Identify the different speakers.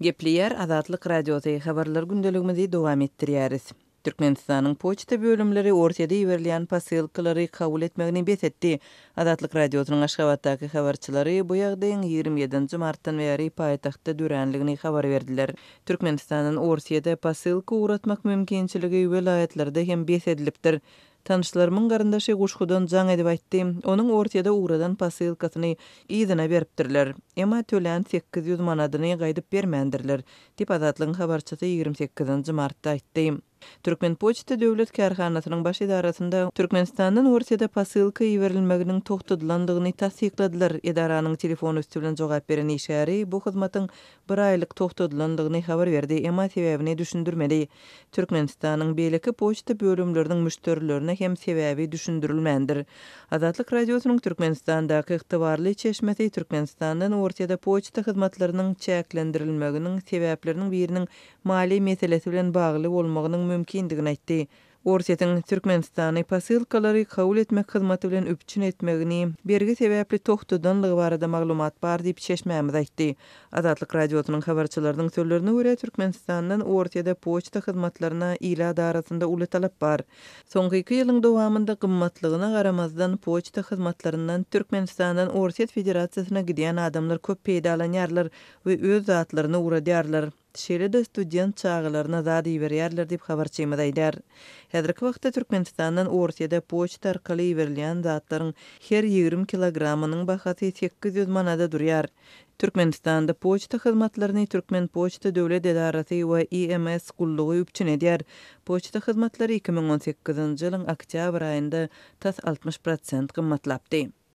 Speaker 1: Gepleýär Azatlyk Radiosy, Habarlar gündeligimizi dowam etdirýäris. Türkmenistanyň poçta bölümleri Orsýede iberilýän posylkalary kabul etmegini bes etdi. Azatlyk Radiosynyň Aşgabatdaky habarçylary bu ýagdaýyň 27 nji martdan bäri paýtagtda döränligini habar berdiler. Türkmenistandan Orsýede posylka ugratmak mümkinçiligi welaýatlarda hem bes edilipdir. Tanyşlarymyň garyndaşy Guşgudan jaň edip aýtdy. Onuň Orsýede ugradan posylkasyny yzyna beripdirler. Emma tölän 800 manadyny gaýdyp bermändirler, diýip, Azatlygyň habarçysy 28 nji martda aýtdy. Türkmenpoçta döwlet kärhanasynyň baş edarasynda Türkmenistandan Orsýede posylka iberilmeginiň togtadylandygyny tassykladylar. Edaranyň telefon üsti bilen jogap beren işgäri bu hyzmatyň bir aýlyk togtadylandygyny habar berdi, emma sebäbini düşündirmedi. Türkmenistanyň beýleki poçta bölümleriniň müşderilerine hem sebäbi düşündirilmändir. Azatlyk Radiosynyň Türkmenistandaky ygtybarly çeşmesi Türkmenistandan Orsýede poçta hyzmatlarynyň çäklendirilmeginiň sebäpleriniň biriniň maliýe meselesi bilen bagly bolmagynyň mümkindigini aýtdy. Orsýetiň Türkmenistany posylkalary kabul etmek hyzmaty bilen üpjün etmegini bergi sebäpli togtadanlygy barada maglumat bar diýip, çeşmämiz aýtdy. Azatlyk Radiosynyň habarçylarynyň sözlerine görä, Türkmenistandan Orsýede poçta hyzmatlaryna ilat arasynda uly talap bar. Soňky iki ýylyň dowamynda gymmatlygyna garamazdan, poçta hyzmatlaryndan Türkmenistandan Orsýet Federasiýasyna gidýän adamlar köp peýdalanýarlar we öz zatlaryny ugradýarlar. Şeýle-de student çagalaryna zat iberýärler diýip, habarçymyz aýdýar. Häzirki wagtda Türkmenistandan Orsýede poçta arkaly iberilýän zatlaryň her 20 kilogramynyň bahasy 800 manada durýar. Türkmenistanda poçta hyzmatlaryny Türkmenpoçta döwlet edarasy we IMS gullugy üpjün edýär. Poçta hyzmatlary 2018-nji ýylyň oktýabr aýynda tas 60 prosent gymmatlapdy.